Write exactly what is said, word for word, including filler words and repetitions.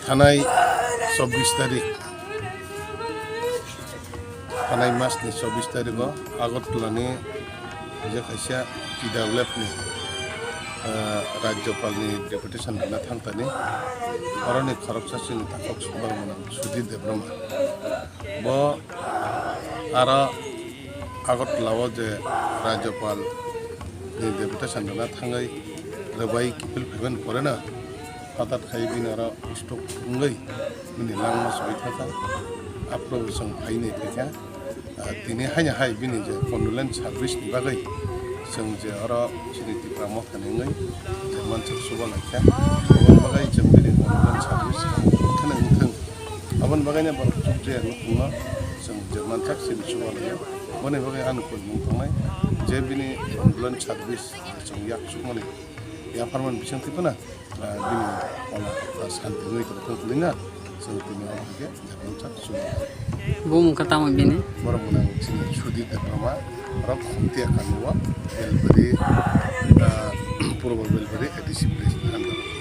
Thanai chobbish tarik, thanai mas ni chobbish tarik o Agartala ni je kaisa T W F ni, ah, Rajyapal ni deputation rwna thangtani, oroni khoroksa chini takhuk subar mwnang Sudhir Debbarma. Bo aro Agartala o je Rajyapal ni deputation rwna thangwi rwbai kiphil phaiban poreno, hothat khai bini aro stroke wngwi bini langma soi thangkha. Aphuru chwng phaini phaikha. Ah, tini haino hai bini je condolence service ni bagwi chwng je oro chini Tipra Motha ni wngwi je mansak suba laikha. Aboni bagwi chwng bini condolence service kheno wngthang. Aboni bagwino borok chukjaya nukhungno chwng je mansak chini suba laio. Boni bagwi ang koi mung tongnai je bini condolence service chwng yak sukmani yapharmani bisingtwi phano, ah, bini kono, ah, santi wngwi tongthang hwnwi no chwng tini oro hwnkhe je mansak suba. Bumung khe tamo bini? Borok mwnang chini Sudhir Debbarma, borok Khumtiya kami o Belbari, ah, Purbo Belbari A D C village ni under o.